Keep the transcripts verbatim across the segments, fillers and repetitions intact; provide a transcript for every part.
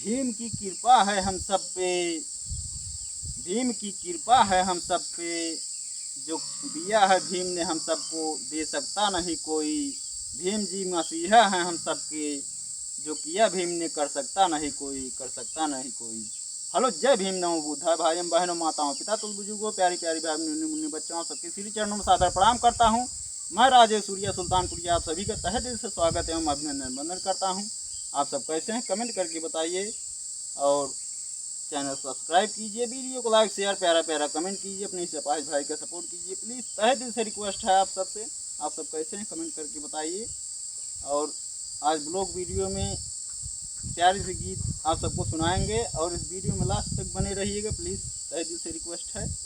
भीम की कृपा है हम सब पे, भीम की कृपा है हम सब पे, जो दिया है भीम ने हम सबको, दे सकता नहीं कोई। भीम जी मसीहा हैं हम सबके, जो किया भीम ने कर सकता नहीं कोई, कर सकता नहीं कोई। हेलो, जय भीम, नमो बुद्धाय। भाई एवं बहनों, माताओं, पिता तुल बुजुर्गों, प्यारी प्यारी भाई मुन्नी मुन्नी बच्चों, आप सबके श्री चरणों में सादर प्रणाम करता हूँ। मैं राजेश सूर्या सुल्तानपुरिया आप सभी का तहे दिल से स्वागत एवं अभिनंदन वंदन करता हूँ। आप सब कैसे हैं, कमेंट करके बताइए और चैनल सब्सक्राइब कीजिए, वीडियो को लाइक शेयर प्यारा प्यारा कमेंट कीजिए, अपने इस अपाहिज भाई का सपोर्ट कीजिए प्लीज़। तहे दिल से रिक्वेस्ट है आप सबसे। आप सब कैसे हैं, कमेंट करके बताइए। और आज ब्लॉग वीडियो में प्यारे से गीत आप सबको सुनाएंगे और इस वीडियो में लास्ट तक बने रहिएगा प्लीज़, तहे दिल से रिक्वेस्ट है।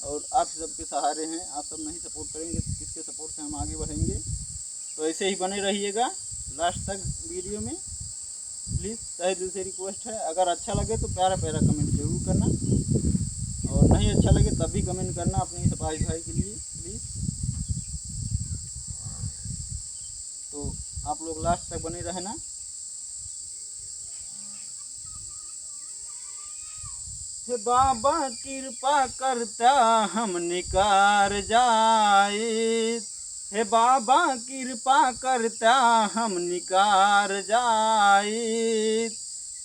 और आप सबके सहारे हैं, आप सब नहीं सपोर्ट करेंगे तो किसके सपोर्ट से हम आगे बढ़ेंगे? तो ऐसे ही बने रहिएगा लास्ट तक वीडियो में प्लीज़, तहे दिल से रिक्वेस्ट है। अगर अच्छा लगे तो प्यारा प्यारा कमेंट जरूर करना, और नहीं अच्छा लगे तब भी कमेंट करना अपने इस अपाहिज भाई के लिए प्लीज़। तो आप लोग लास्ट तक बने रहना। हे बाबा कृपा करता हम निकार जाइत, हे बाबा कृपा करता हम निकार जाइत,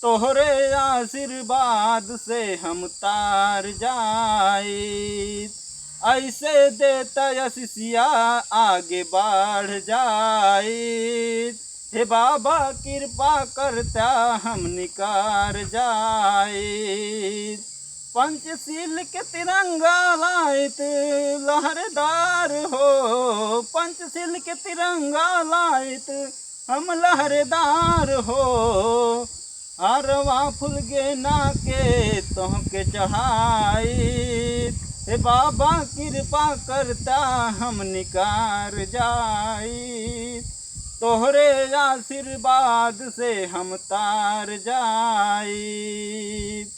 तोहरे आशीर्वाद से हम तार जाइत, ऐसे देता आशीषिया आगे बढ़ जाइत। हे बाबा कृपा करता हम निकार जाइत, पंचशील के तिरंगा लाइत लहरदार हो, पंचशील के तिरंगा लाइत हम लहरदार हो, हारवा फूल गेना के तोहके चढ़ाइत। हे बाबा कृपा करता हम निकार जाइत, तोहरे आशीर्वाद से हम तार जाइत।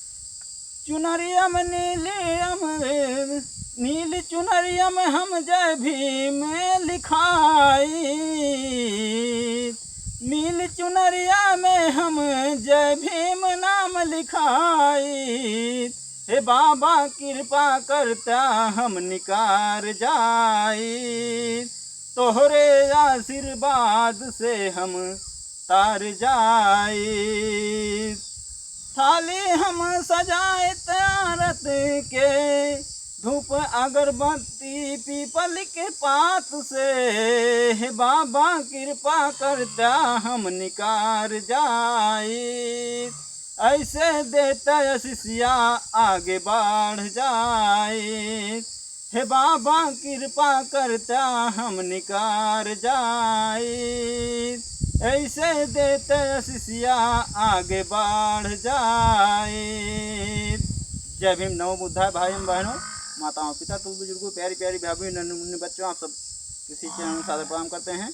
चुनरिया में नीलिया में, नील चुनरिया में हम जय भीम लिखाइत, नील चुनरिया में हम जय भीम नाम लिखाइत। हे बाबा कृपा करता हम निकार जाइत, तोहरे आशीर्वाद से हम तार जाइत। थाली हम सजाइत आरत के, धूप अगरबत्ती पीपल के पात से, हे बाबा कृपा करता हम निकार जाइत, ऐसे देता आशीषिया आगे बढ़ जाइत। हे बाबा कृपा करता हम निकार जाइत, ऐसे देता आशीषिया आगे बढ़ जाइत। जय भीम, नमो बुद्धाय। भाई एवं बहनों, माताओं, पिता, तुल बुजुर्गों, प्यारी प्यारी भाभी, नन्हे मुन्ने बच्चों, आप सब किसी चैनल में सादर प्रणाम करते हैं।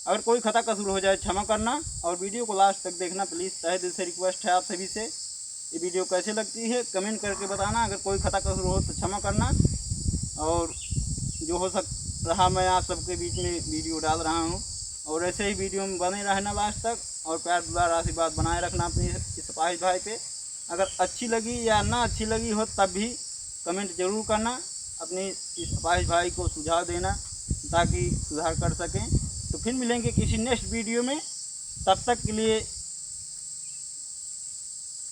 अगर कोई खता कसूर हो जाए, क्षमा करना और वीडियो को लास्ट तक देखना प्लीज़, तहे दिल से रिक्वेस्ट है आप सभी से। ये वीडियो कैसे लगती है कमेंट करके बताना, अगर कोई खता कसूर हो तो क्षमा करना। और जो हो सक रहा मैं आप सबके बीच में वीडियो डाल रहा हूँ, और ऐसे ही वीडियो में बने रहना लास्ट तक, और प्यार दुलार आशीर्वाद बनाए रखना अपने इस अपाहिज भाई पे। अगर अच्छी लगी या ना अच्छी लगी हो तब भी कमेंट जरूर करना, अपने इस अपाहिज भाई को सुझाव देना ताकि सुधार कर सकें। तो फिर मिलेंगे किसी नेक्स्ट वीडियो में, तब तक के लिए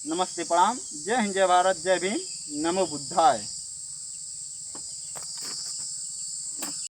नमस्ते, प्रणाम, जय हिंद, जय भारत, जय भीम, नमो बुद्धाय।